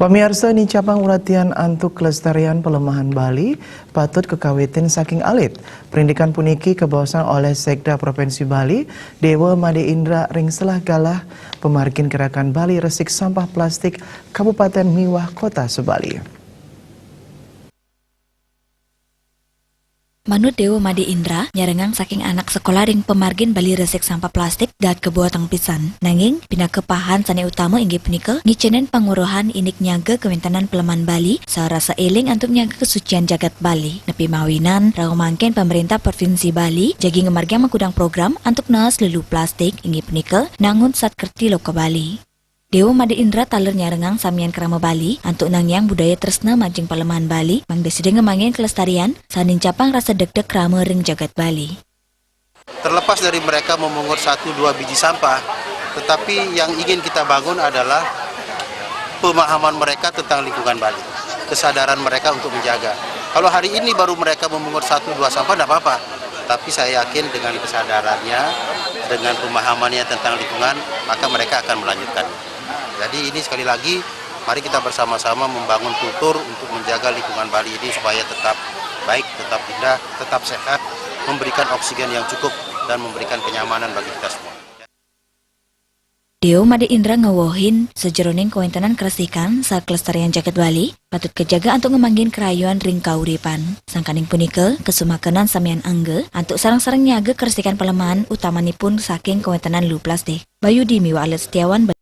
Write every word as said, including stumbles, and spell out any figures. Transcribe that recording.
Pamiarsa, nincapang uratian antuk kelestarian pelemahan Bali patut kekawitin saking alit. Perindikan puniki kabaosang olih Sekda Provinsi Bali, Dewa Made Indra, ring selah galah pamargin Gerakan Bali Resik Sampah Plastik Kabupaten miwah Kota Sabali. Manut Dewa Made Indra, nyarengang saking anak sekolah ring pamargin Bali Resik Sampah Plastik dahat kabuatang pisan. Nanging, pinaka pahan sane utama inggih punika ngicenin panguruhan indik nyaga kawentenan pelemahan Bali, sarasa eling antuk nyaga kasucian jagat Bali. Nepi mawinan, rauh mangkin pamarentah Provinsi Bali jagi ngamargiang makudang program antuk naas lelu plastik, inggih punika nangun Satkerti Loka Bali. Dewa Made Indra taler nyarengang samian krama Bali antuk nangiang budaya tresna majeng palemahan Bali, mangda sida ngamanggihin kelestarian, saha nincapang rasa degdeg krama ring jagat Bali. Terlepas dari mereka memungut satu dua biji sampah, tetapi yang ingin kita bangun adalah pemahaman mereka tentang lingkungan Bali, kesadaran mereka untuk menjaga. Kalau hari ini baru mereka memungut satu dua sampah, tidak apa-apa. Tapi saya yakin dengan kesadarannya, dengan pemahamannya tentang lingkungan, maka mereka akan melanjutkan. Jadi ini sekali lagi, mari kita bersama-sama membangun kultur untuk menjaga lingkungan Bali ini supaya tetap baik, tetap indah, tetap sehat, memberikan oksigen yang cukup, dan memberikan kenyamanan bagi kita semua. Dewa Made Indra ngewehin, sajeroning kawentenan karesikan saha kelestarian jagat Bali, patut kajaga antuk ngamanggihin karayuan ring kauripan. Sangkaning punika, kasumakenan samian angga antuk sareng-sareng nyaga karesikan palemahan, utamanipun saking kawentenan lelu plastik. Bayudi miwah Alit Setiawan,